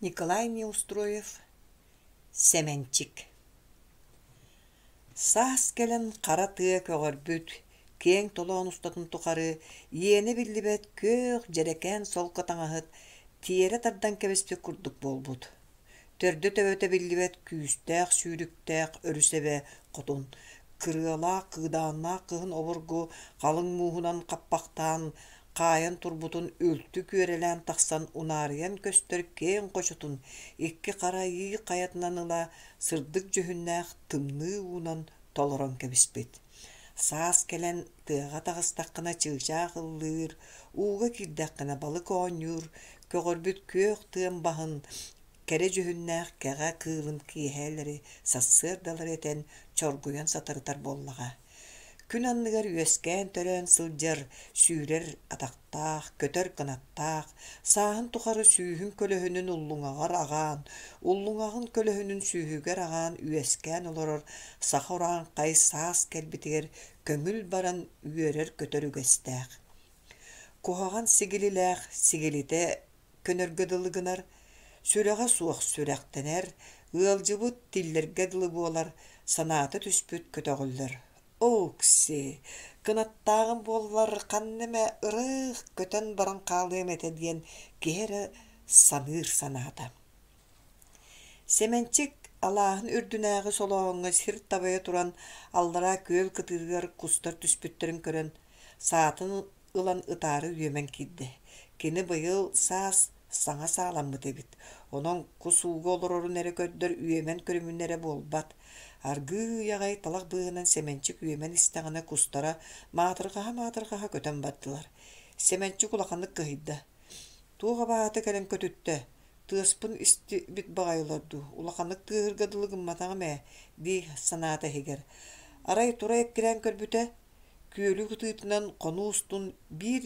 Николай Неустроев Сэмэнчик Саас кэлэн хара тыа көҕөрбүт, киэҥ толоон устатын тухары иэнэ биллибэт күөх дьэрэкээн солко таҥаһыт тиэрэ тардан кэбиспит курдук буолбут. Төрдө-төбөтө биллибэт күүстээх сүүрүктээх өрүс эбэ хотун, кырыалаах кыыдааннаах кыһын обургу халыҥ мууһунан хаппахтаан хаайан турбутун үлтү күөрэлээн тахсан унаарыйан көстөр киэҥ хочотун икки хара айыы хайатынан ыла сырдык дьүһүннээх тымныы уунан толорон кэбиспит. Саас кэлэн тыаҕа таҕыстаххына чыычаах ыллыыр, ууга киирдэххинэ балык оонньуур, көҕөрбүт күөх тыам баһын кэрэ дьүһүннээх кэҕэ кыылын киэһээлэри, сарсыардалары этэн чоргуйан сатарытар буоллаҕа. Күн анныгар үөскээн-төрөөн сылдьар, сүүрэр атахтаах, көтөр кынаттаах, сааһын тухары сүүһүн көлөһүнүн уллуҥаҕар аҕаан, уллуҥаҕын көлөһүнүн сүүһүгэр аҕаан үөскээн олорор саха урааҥхай саас кэлбитигэр көҥүл баран үөрэр-көтөр үгэстээх. Куһаҕан сигилилээх сигилитэ көнөргө дылы гынар, сүрэҕэ суох сүрэхтэнэр, ыалдьыбыт тиллэргэ дылы буолар, санаата түспүт көтөҕүллэр. Оокси, кынаттааҕым буоллар ханна эмэ ырыых көтөн баран хаалыам этэ диэн киһи эрэ саныыр санаата. Сэмэнчик алааһын үрдүнээҕи солооһуҥҥа сир табайа туран аллараа күөл кытыытыгар кустар түспүттэрин көрөн, саатын ылан ытаары үөмэн киирдэ. Кини быйыл саас саҥа сааламмыт эбит, онон кус ууга олорорун эрэ көрдөр үөмэн көрүмүнэ эрэ буолбат. Аргыый аҕай талах быыһынан Сэмэнчик үөмэн истэҕинэ кустара маатырҕаһа-маатырҕаһа көтөн бардылар. Сэмэнчик улаханнык кыһыйда: «Туох абааһыта кэлэн көтүттэ? Тыаспын истибит баҕайылар дуу, улаханнык тыаһыырга дылы гымматаҕым ээ» дии санаата иһигэр. Арай тура эккирээн көрбүтэ, Күөлү кытыытынан хонуу устун биир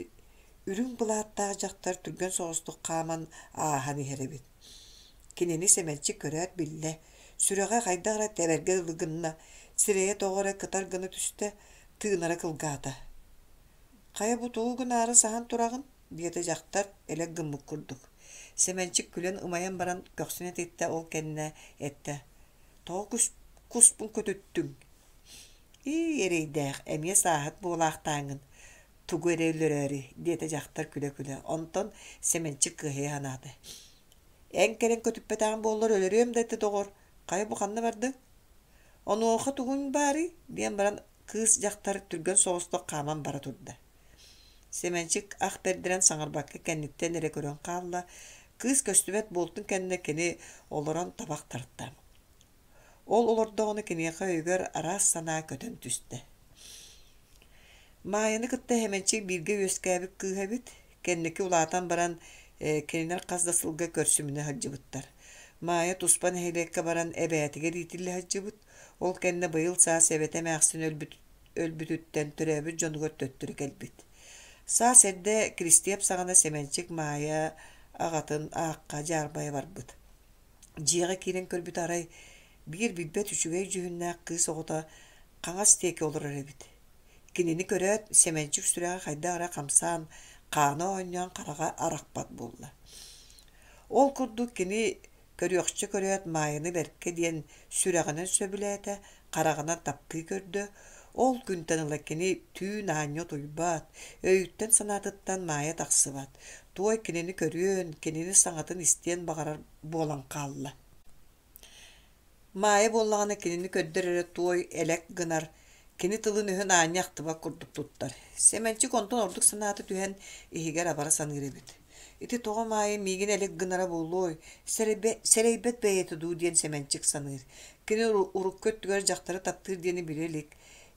үрүҥ былааттаах дьахтар түргэн соҕустук хааман ааһан иһэр эбит. Кинини Сэмэнчик көрөөт биллэ, сүрэҕэ хайдах эрэ тэбэргэ дылы гынна, сирэйэ тоҕо эрэ кытар гына түстэ, тыынара кылгаата. «Хайа бу тугу гынаары саһан тураҕын?» диэтэ дьахтар элэк гыммыт курдук. Сэмэнчик күлэн ымайан баран көхсүн этиттэ ол кэннэ эттэ: «Тоҕо куспун көтүттүҥ?» «Ии, эрэйдээх, эмиэ сааһыт буолаахтааҥҥын, тугу эрэ өлөрөөрү» диэтэ дьахтар күлэ-күлэ, онтон Сэмэнчик кыһыйа санаата: «Эн кэлэн көтүппэтэҕиҥ буоллар өлөрүөм да этэ доҕор, хайа бу ханна бардыҥ?» «Онуоха тугуҥ баарый?» диэн баран кыыс дьахтар түргэн соҕустук хааман бара турда. Сэмэнчик ах бэрдэрэн саҥарбакка кэнниттэн эрэ көрөн хаалла, кыыс көстүбэт буолтун кэннэ кини олорон табах тарта. Ол олордоҕуна киниэхэ өйүгэр араас санаа көтөн түстэ. Маайаны кытта Сэмэнчик бииргэ үөскээбит кыыһа эбит. Кэнники улаатан баран кинилэр хас да сылга көрсүмүнэ сылдьыбыттар. Маайа туспа нэһилиэккэ баран эбээтигэр иитиллэ сылдьыбыт. Ол кэннэ быйыл саас эбэтэ эмээхсин өлбүт өлбүтүттэн төрөөбүт дьонугар төттөрү кэлбит. Саас эрдэ Киристиэп саҕана Сэмэнчик Маайа аҕатын аахха дьаарбайа барбыт. Дьиэҕэ киирэн көрбүтэ арай биир билбэт үчүгэй дьүһүннээх кыыс оҕото хаҥас диэки олорор эбит. Кинини көрөөт, Сэмэнчик сүрэҕэ хайдах эрэ хамсаан, хаана оонньоон хараҕа арахпат буолла. Ол курдук кини көрүөхчэ көрөөт Маайаны бэркэ диэн сүрэҕинэн сөбүлээтэ, хараҕынан таптыы көрдө. Ол күнтэн ыла кини түүн аанньа утуйбат, өйүттэн-санаатыттан Маайа тахсыбат, туой кинини көрүөн, кинини саҥатын истиэн баҕарар буолан хаалла. Маайа буоллаҕына кинини көрдөр эрэ туой элэк гынар, кини тылын-өһүн аанньа ахтыбат курдук туттар. Сэмэнчик онтон ордук санаата түһэн, иһигэр абара саныыр эбит. Ити тоҕо Маайа миигин элэк гынара буолуой, сэрэйбэт бэйэтэ дуу диэн Сэмэнчик саныыр. Кини урукку өттүгэр дьахтары таптыыр диэни билэ илик,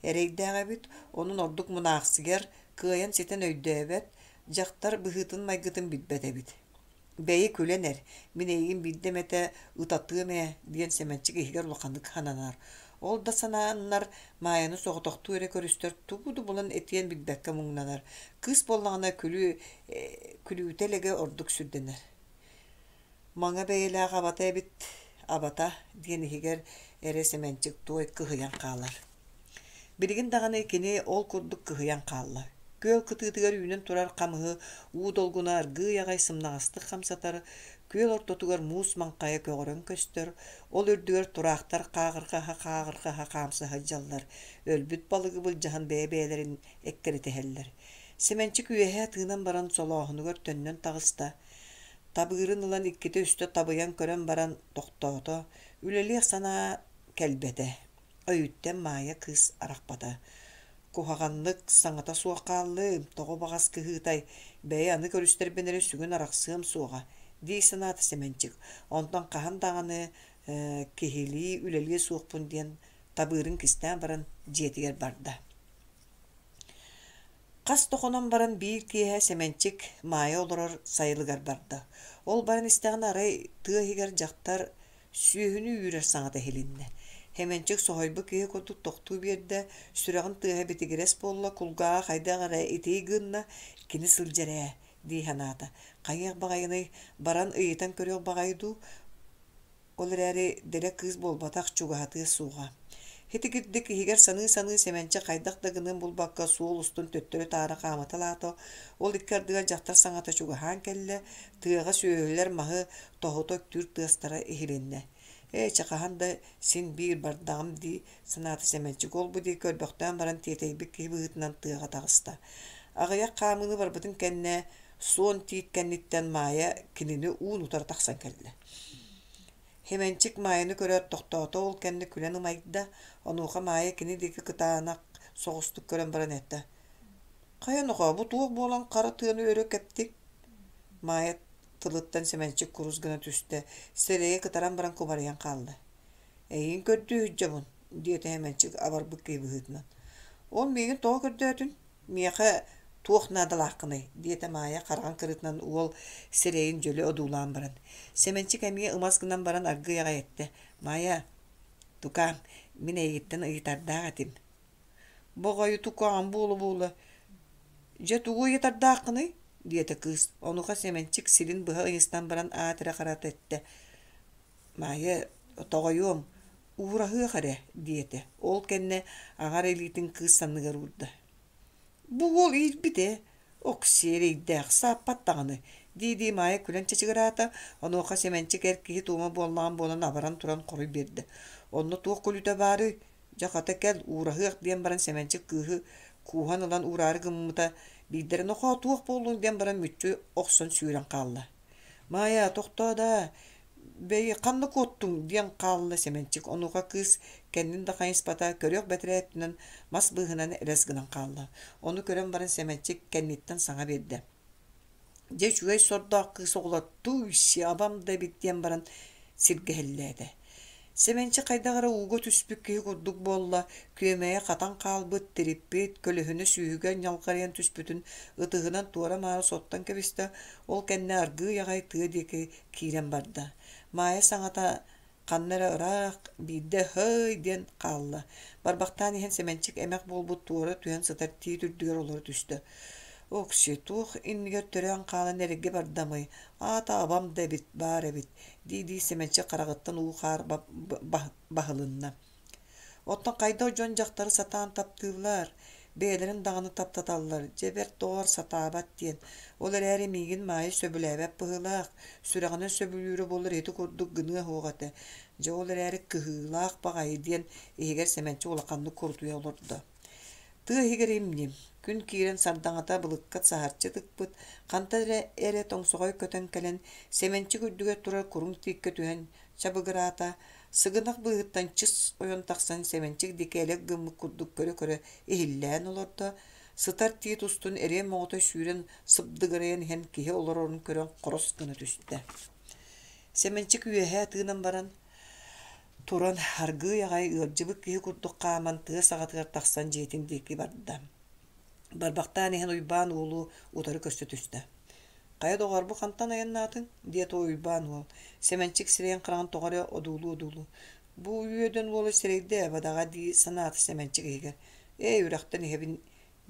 эрэйдээх эбит, онон ордук мунаахсыйар, кыайан ситэн өйдөөбөт, дьахтар быһыытын-майгытын билбэт эбит. Бэйи күлэн эр, мин эйигин биирдэ эмэтэ ытатыам ээ диэн Сэмэнчик иһигэр улаханнык сананар. Ол да санааннар Маайаны соҕотохтуу эрэ көрүстэр тугу да булан этиэн билбэккэ муҥнанар. Кыыс буоллаҕына күлүү күлүүтэ элэгэ ордук сүрдэнэр. Маҥа бэйэлээх абата эбит, абата диэн иһигэр эрэ Сэмэнчик туой кыһыйан хаалар. Билигин даҕаны кини ол курдук кыһыйан хаалла. Күөл кытыытыгар үүнэн турар хамыһы уу долгуна аргыый аҕай сымнаҕастык хамсатар, Күөл ортотугар муус маҥхайа көҕөрөн көстөр, ол үрдүгэр тураахтар хааҕырҕаһа-хааҕырҕаһа хаамса сылдьаллар, өлбүт балыгы былдьаһан бэйэ-бэйэлэрин эккирэтиһэллэр. Сэмэнчик үөһэ тыынан баран солооһунугар төннөн таҕыста. Табыырын ылан иккитэ-үстэ табыйан көрөн баран тохтоото, үлэлиэх санаа кэлбэтэ. Өйүттэн Маайа кыыс арахпата. Куһаҕаннык саҥата суох хааллым, тоҕо баҕас кыһыытай, бэйэ аны көрүстэрбин эрэ сүгүн арахсыам суоҕа, дии санаата Сэмэнчик. Онтон хаһан даҕаны э, киһилии үлэлиэ суохпун диэн табыырын кистээн баран дьиэтигэр барда. Хас да хонон баран биир киэһэ Сэмэнчик Маайа олорор сайылыгар барда. Ол баран истэҕинэ арай тыа иһигэр дьахтар сүөһүнү үүрэр саҥата иһилиннэ. Сэмэнчик соһуйбут киһи курдук тохтуу биэрдэ, сүрэҕин тыаһа битигирэс буолла, кулгааҕа хайдах эрэ итий гынна, кини сылдьар ээ дии санаата. Хайыах баҕайыный, баран ыйытан көрүөх баҕайы дуу, Ол эрээри дэлэ кыыс буолбатах, чугаһатыа суоҕа. Һитигирдик иһигэр саныы-саныы Сэмэнчик хайдах да гыныан булбакка суол устун төттөрү-таары хаамыталаата, ол икки ардыгар дьахтар саҥата чугаһаан кэллэ, тыаҕа сүөһүлэр маһы тоһута үктүүр тыастара иһилиннэ. Ээ, чэ хаһан да син биир бардаҕым дии санаата Сэмэнчик, ол-бу диэки көрбөхтөөн баран тиэтэйбит киһи быһыытынан тыаҕа таҕыста. Аҕыйах хаамыыны барбытын кэннэ суон тиит кэнниттэн Маайа кинини уун-утары тахсан кэллэ. Хэмэнчик Маайаны көрөөт тохтоото, ол кэннэ күлэн ымайда, онуоха Маайа кини диэки кытаанах соҕустук көрөн баран эттэ: «Хайа нохоо, бу туох буолан хара тыаны өрө кэптиҥ?» Маайа тылыттан Сэмэнчик курус гына түстэ, сирэйэ кытаран баран кубарыйан хаалла. «Эйигин көрдүү сылдьабын», диэтэ Сэмэнчик абарбыт киһи быһыытынан. «Ол миигин тоҕо көрдөөтүҥ? Миэхэ туох наадалааххыный?» диэтэ Маайа хараҕын кырыытынан уол сирэйин дьөлө одуулаан баран. Сэмэнчик эмиэ ымас гынан баран аргыый аҕай эттэ: «Маайа, тукаам, мин эйигиттэн ыйытардаах этим». «Боҕойу тукаам буола-буола, дьэ тугу ыйытардааххыный?» диэтэ кыыс. Онуоха Сэмэнчик силин быһа ыйыстан баран аат эрэ харата эттэ: «Маайа, тоҕойуом, уураһыах эрэ» диэтэ. Ол кэннэ аҥар илиитин кыыс санныгар уурда. «Бу уол иирбит ээ, ок-сиэрэйдээх, сааппат даҕаны» дии-дии Маайа күлэн чачыгыраата, онуоха Сэмэнчик эр киһи туома буоллаҕын буолан абаран туран хоруй биэрдэ: «Онно туох күлүүтэ баарый? Дьэ хата кэл, уураһыах» диэн баран Сэмэнчик кыыһы кууһан ылан уураары гыммыта, биирдэрэ «Нохоо, туох буоллуҥ?» диэн баран мүччү охсон сүүрэн хаалла. «Маайа, тохтоо даа, бэйи, ханна куоттуҥ?» диэн хаалла Сэмэнчик, онуоха кыыс кэннин да хайыспата, көрүөх бэтэрээ өттүнэн мас быыһынан элэс гынан хаалла. Ону көрөн баран Сэмэнчик кэнниттэн саҥа биэрдэ: «Дьэ үчүгэй сордоох кыыс оҕолор, тууй-си, абам да эбит» диэн баран сиргэ иһиллээтэ. Сэмэнчик хайдах эрэ ууга түспүт киһи курдук буолла, күөмэйэ хатан хаалбыт, тириппит, көлөһүнэ сүүһүгэр ньалҕарыйан түспүтүн ытыһынан туора-маары соттон кэбистэ, ол кэннэ аргыый аҕай тыа диэки киирэн барда. Маайа саҥата ханна эрэ ыраах, биирдэ «һый» диэн хаалла. Барбахтаан иһэн Сэмэнчик эмэх буолбут туора түһэн сытар тиит үрдүгэр олоро түстэ. «Окси, туох иннигэр төрөөн хаалан эргэ бардамый, аата абам да эбит, баар эбит» дии-дии Сэмэнчик хараҕыттан уу-хаар баһылынна. Оттон хайдах дьон дьахтары сатаан таптыыллар, бэйэлэрин даҕаны таптаталлар, дьэ бэрт доҕор сатаабат диэн. Ол эрээри миигин Маайа сөбүлээбэт быһыылаах, сүрэҕинэн сөбүлүүрэ буоллар ити курдук гыныа суох этэ. Дьэ ол эрээри кыһыылаах баҕайы диэн иһигэр Сэмэнчик улаханнык курутуйа олордо. Тыа иһигэр имним, күн киирэн сардаҥата былыкка саһарчы тыкпыт, хантан эрэ эрэ тоҥсоҕой көтөн кэлэн, Сэмэнчик үрдүгэр турар куруҥ тииккэ түһэн чабыгыраата, сыгынах быыһыттан чыс ойон тахсан Сэмэнчик диэки элэк гыммыт курдук көрө-көрө иһиллээн олордо, сытар тиит устун эриэн моҕотой сүүрэн сыбдыгырайан иһэн киһи олорорун көрөн хорос гына түстэ. Сэмэнчик үөһэ тыынан баран Туран аргыый аҕай ыалдьыбыт киһи курдук хааман тыа саҕатыгар тахсан дьиэтин диэки барда. Барбахтаан иһэн Уйбаан уолу утары көрсө түстэ. «Хайа доҕоор, бу хантан айаннаатыҥ?» диэтэ Уйбаан уол. Сэмэнчик сирэйин-хараҕын тоҕо эрэ одуулуу-одуулуу. «Бу үөдэн уола сирэйдэ бадаҕа» дии санаата Сэмэнчик иһигэр. «Ээ, үрэхтэн иһэбин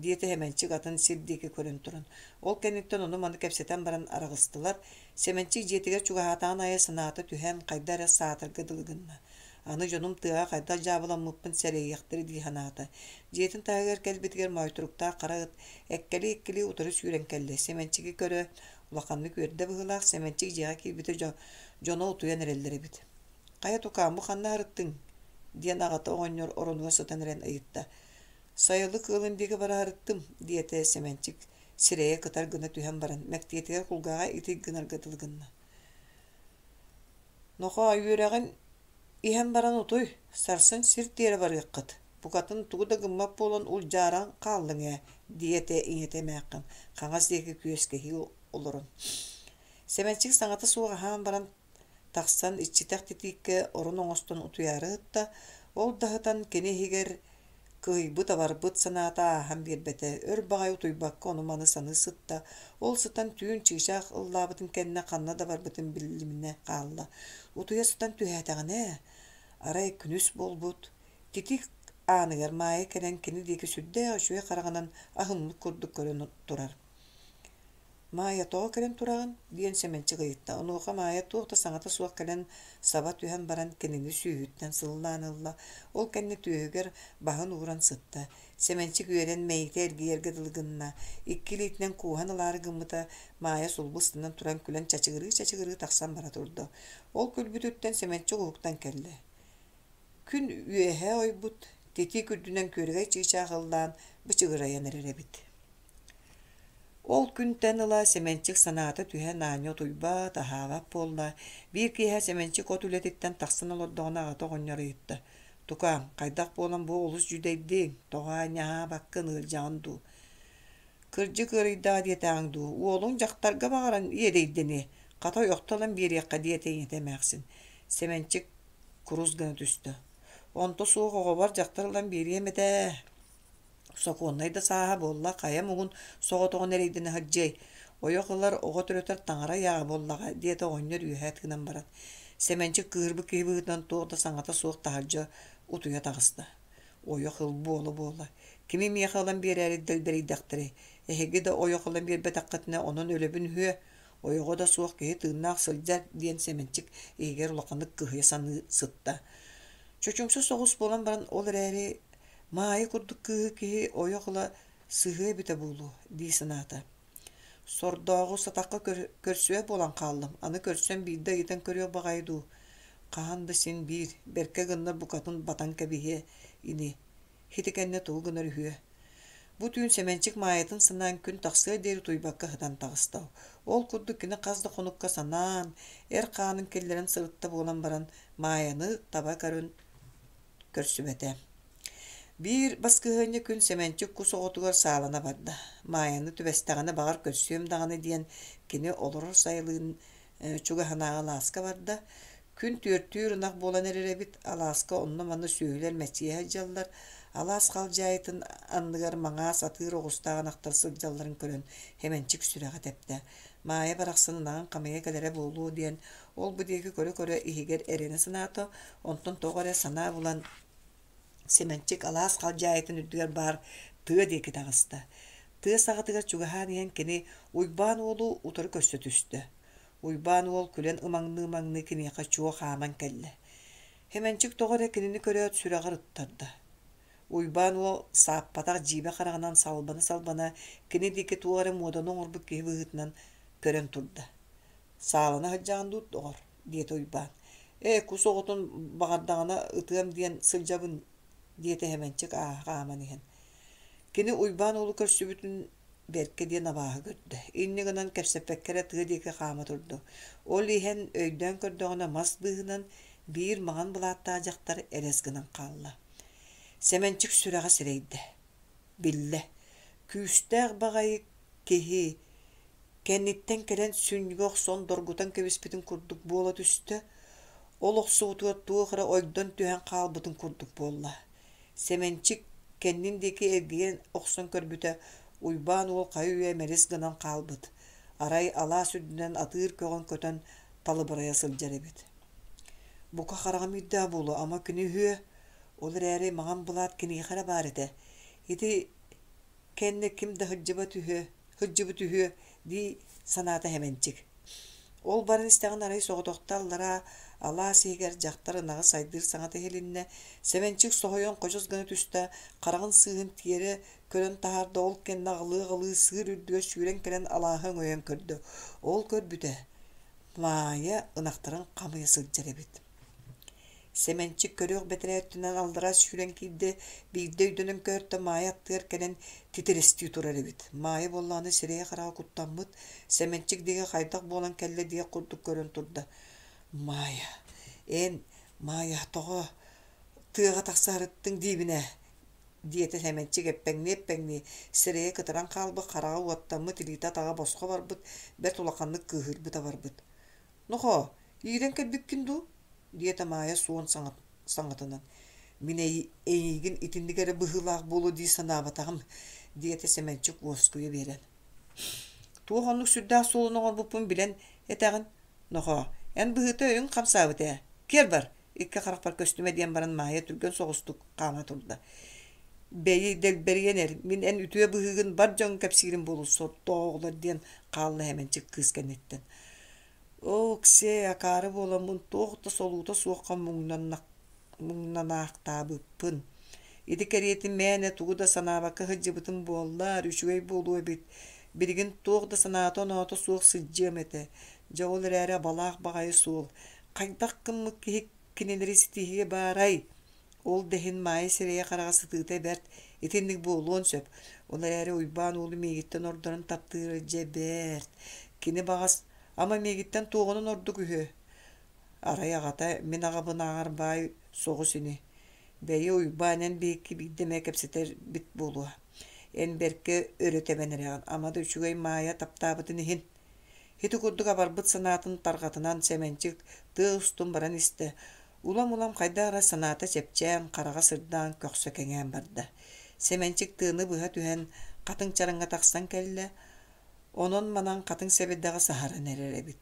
диэтэ Сэмэнчик атын сир диэки көрөн туран. Ол кэнниттэн ону-маны кэпсэтэн баран араҕыстылар. Сэмэнчик дьиэтигэр чугаһаатаҕын аайы санаата түһэн, хайда эрэ саатарга дылы гынна. Аны дьонум тыаҕа хайдах дьаабыламмыппын сэрэйиэхтэрэ дии санаата. Дьиэтин таһыгар кэлбитигэр моойторуктаах хара ыт эккэлии-эккэлии утары сүүрэн кэллэ. Сэмэнчиги көрө Улаханнык үөрдэ быһыылаах Сэмэнчик дьиэҕэ киирбитэ дьоно утуйан эрэллэр эбит. «Хайа тукаам, бу ханна сырыттыҥ?» диэн аҕата оҕонньор оронугар сытан эрэн ыйытта. «Сайылык ыалын диэки бара сырыттым», диэтэ Сэмэнчик сирэйэ кытар гына түһэн баран, мэктиэтигэр кулгааҕа итий гынарга дылы гынна. «Нохоо, үөрэҕин иһэн баран утуй, сарсын сир тиэрэ барыаххыт, букатын тугу да гыммат буолан улдьааран хааллыҥ ээ», диэтэ ийэтэ эмээххин хаҥас диэки күөскэһии олорон. Сэмэнчик саҥата суох аһаан баран тахсан иччитэх титииккэ орун оҥостон утуйаары сытта, ол да сытан кини иһигэр кыһыйбыт-абарбыт санаата ааһан биэрбэтэ, өр баҕайы утуйбакка ону-маны саныы сытта, ол сытан түүн чыычаах ыллаабытын кэннэ ханна да барбытын билиминэ хаалла. Утуйа сытан түһээтэҕинэ, арай күнүс буолбут, титиик ааныгар Маайа кэлэн кини диэки сүрдээх үчүгэй хараҕынан аһыммыт курдук көрөн турар. «Маайа, тоҕо кэлэн тураҕын?» диэн Сэмэнчик ыйытта. Онуоха Маайа туох да саҥата суох кэлэн саба түһэн баран кинини сүүһүттэн сыллаан ылла. Ол кэннэ түөһүгэр баһын ууран сытта. Сэмэнчик үөрэн мэйиитэ эргийэргэ дылы гынна. Икки илиитинэн кууһан ылаары гыммыта, Маайа сулбу ыстанан туран күлэн чачыгырыы-чачыгырыы тахсан бара турда. Ол күлбүтүттэн Сэмэнчик уһуктан кэллэ. Күн үөһэ ойбут, титиик үрдүнэн күөрэгэй чыычаах ыллаан бычыгырайан эрэр эбит. Ол күнтэн ыла Сэмэнчик санаата түһэн аанньа утуйбат, аһаабат буолла. Биир киэһэ Сэмэнчик от үлэтиттэн тахсан олордоҕуна аҕата оҕонньор ыйытта: «Тукаам, хайдах буолан бу олус дьүдэйдиҥ, тоҕо аанньа аһаабаккын, ыалдьаҕын дуу?» «Кырдьык ыарыйдаҕа диэтэҕиҥ дуу, уолуҥ дьахтарга баҕаран иэдэйдэниэ, хата ойохто ылан биэриэххэ» диэтэ ийэтэ эмээхсин. Сэмэнчик курус гына түстэ: «Онто суох оҕобор дьахтар ылан биэриэм этэ Сокуоннай да сааһа буолла, хайа муҥун соҕотоҕун эрэйдэнэ сылдьыай, ойох ылар, оҕо төрөтөр таҥара ыйааҕа буоллаҕа, диэтэ оҕонньор үөһэ тыынан баран. Сэмэнчик кыыһырбыт киһи быһыытынан туох да саҥата суох таһырдьа утуйа таҕыста. Ойох ыл буола-буола, кими миэхэ ылан биэрээри дэлбэрийдэхтэрэй, эһиги да ойох ылан биэрбэтэххитинэ онон өлөбүн үһүө, ойоҕо да суох киһи тыыннаах сылдьар диэн Сэмэнчик иһигэр улаханнык кыһыйа саныы сытта. Чочумча соҕус буолан баран, ол эрээри Маайа курдук кыыһы киһи ойох ыла сыһыа эбитэ буолуо дии санаата. Сордооҕу сатахха көрсүбэт буолан хааллым, аны көрсөн биирдэ ыйытан көрүөх баҕайы дуу, хаһан да син биир, бэркэ гыннар букатын батан кэбиһиэ ини, ити кэннэ тугу гынар үһүө. Бу түүн Сэмэнчик Маайатын санаан күн тахсыар диэри утуйбакка сытан таҕыста. Ол курдук кини хас да хонукка санаан, эр хаанын киллэрэн сырытта буолан баран, Маайаны таба көрөн көрсүбэтэ. Биир баскыһыанньа күн Сэмэнчик кус оҕотугар саалана барда. Маайаны түбэстэҕинэ баҕар көрсүөм даҕаны диэн кини олорор сайылыын чугаһынааҕы алааска барда. Күн түөртүүр ынах буолан эрэр эбит, алааска онно-манна сүөһүлэр мэччийэ сылдьаллар. Алаас халдьаайытын анныгар маҥаас атыыр оҕустаах ынахтар сылдьалларын көрөн Сэмэнчик сүрэҕэ тэптэ. Маайа барахсан ынаҕын хамыйа кэлэрэ буолуо диэн ол-бу диэки көрө-көрө иһигэр эрэнэ санаата, онтон тоҕо эрэ санаа булан Сэмэнчик алаас халдьаайытын үрдүгэр баар тыа диэки таҕыста. Тыа саҕатыгар чугаһаан иһэн кини Уйбаан уолу утары көрсө түстэ. Уйбаан уол күлэн ымаҥныы-ымаҥныы киниэхэ чуо хааман кэллэ. Сэмэнчик тоҕо эрэ кинини көрөөт сүрэҕэр ыттарда. Уйбаан уол сааппатах дьиибэ хараҕынан салбана-салбана кини диэки туох эрэ муоданы оҥорбут киһи быһыытынан көрөн турда. «Саалана сылдьаҕын дуу, доҕор?» диэтэ Уйбаан. «Ээ, кус оҕотун баҕардаҕына ытыам диэн сылдьабын» диэтэ Сэмэнчик ааһа хааман иһэн. Кини Уйбаан уолу көрсүбүтүн бэркэ диэн абааһы көрдө. Инньэ гынан кэпсэппэккэ эрэ тыа диэки хаама турда. Ол иһэн өйдөөн көрдөҕүнэ мас быыһынан биир маҥан былааттаах дьахтар элэс гынан хаалла. Сэмэнчик сүрэҕэ сэрэйдэ, биллэ: күүстээх баҕайы киһи кэнниттэн кэлэн сүнньүгэ охсон доргутан кэбиспитин курдук буола түстэ, ол охсубутугар туох эрэ ойдон түһэн хаалбытын курдук буолла. Сэмэнчик кэннин диэки эргийэн охсон көрбүтэ, Уйбаан уол хайы-үйэ мэлис гынан хаалбыт, арай алаас үрдүнэн атыыр көҕөн көтөн талыбырайа сылдьар эбит. Бука хараҕым ыйдаах буолуо, ама күнү үһүө, ол эрээри маҥан былаат киниэхэ эрэ баар этэ. Ити кэннэ ким да сылдьыбат үһү, сылдьыбыт үһүө дии санаата Сэмэнчик. Ол баран истэҕин арай соҕотохто аллараа алаас иһигэр дьахтар ынаҕы сайдыыр саҥата иһилиннэ, Сэмэнчик соһуйан хочос гына түстэ, хараҕын сыыһын тиэрэ көрөн таһаарда, ол кэннэ аҕылыы-аҕылыы сыыр үрдүгэр сүүрэн кэлэн алааһы өҥөйөн көрдө. Ол көрбүтэ, Маайа ынахтарын хамыйа сылдьар эбит. Сэмэнчик көрүөх бэтэрээ өттүнэн аллараа сүүрэн киирдэ, биирдэ өйдөнөн көөртө Маайа аттыгар кэлэн титирэстии турар эбит. Маайа буоллаҕына сирэйэ-хараҕа куттаммыт, Сэмэнчик диэки хайдах буолан кэллэ диэх курдук көрөн турда. «Маайа, эн, Маайа, тоҕо тыаҕа тахсаарыттыҥ диибин ээ» диэтэ Сэмэнчик эппэҥнии-эппэҥнии, сирэйэ кытаран хаалбыт, хараҕа уоттаммыт, илиитэ-атаҕа босхо барбыт, бэрт улаханнык кыыһырбыт-абарбыт. «Нохоо, иирэн кэлбиккин дуу?» диэтэ Маайа суон саҥатынан. «Мин эйигин итинник эрэ быһыылаах буолуо дии санаабатаҕым» диэтэ Сэмэнчик уоскуйа биэрэн. «Туох оннук сүрдээх суолун оҥорбуппун билэн этэҕин? Нохоо, эн быһыыта өйүҥ хамсаабыт ээ. Киэр бар, икки харахпар көстүмэ» диэн баран Маайа түргэн соҕустук хаама турда. «Бэйи, дэлбэрийэн эр, мин эн үтүө быһыыгын бар дьоҥҥо кэпсиирим буолуо, соттоох оҕолор» диэн хаалла Сэмэнчик кыыс кэнниттэн. Оок-сиэ, акаары буоламмын туох да солуута суохха муҥнанаахтаабыппын. Ити кэриэтин мээнэ тугу да санаабакка сылдьыбытым буоллар, үчүгэй буолуо эбит. Билигин туох да санаата-оноото суох сылдьыам этэ. Дьэ ол эрээри абалаах баҕайы суол. Хайдах гыммыт киһи кинилэри ситиһиэ баарай? Ол да иһин Маайа сирэйэ-хараҕа сытыыта бэрт, итинник буолуон сөп. Ол эрээри Уйбаан уолу миигиттэн ордорон таптыыра дьэ бэрт. Кини баҕас ама миигиттэн туоҕунан ордук үһү. Арай аҕата мин аҕабынааҕар баай соҕус ини. Бэйи Уйбаан эн биһикки биирдэ эмэ кэпсэтэрбит буолуо. Эн бэркэ өрө тэбэн эрэҕин, ама да үчүгэй Маайа таптаабытын иһин. Ити курдук абарбыт санаатын тарҕатынан Сэмэнчик тыа устун баран истэ. Улам-улам хайдах эрэ санаата чэпчээн, хараҕа сырдаан, көхсө кэҥээн барда. Сэмэнчик тыаны быһа түһэн, хатыҥ чараҥҥа тахсан кэллэ. Онон-манан хатыҥ сэбирдэҕэ саһаран эрэр эбит.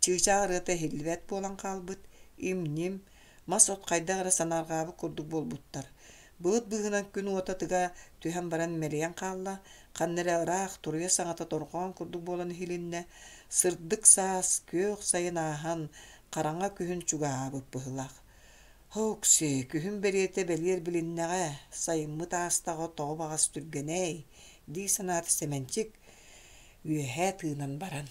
Чыычаах ырыата иһиллибэт буолан хаалбыт, им-ньим, мас-от хайдах эрэ санаарҕаабыт курдук буолбуттар. Былыт быыһынан күн уота тыга түһэн баран мэлийэн хаалла, ханна эрэ ыраах туруйа саҥата торҕоон курдук буолан иһилиннэ, сырдык саас, күөх сайын ааһан, хараҥа күһүн чугаһаабыт быһыылаах. Һоокси, күһүн бэлиэтэ бэлиэр билиннэҕэ, сайыммыт аастаҕа тоҕо баҕас түргэнэй, дии санаата Сэмэнчик, үөһэ тыынан баран.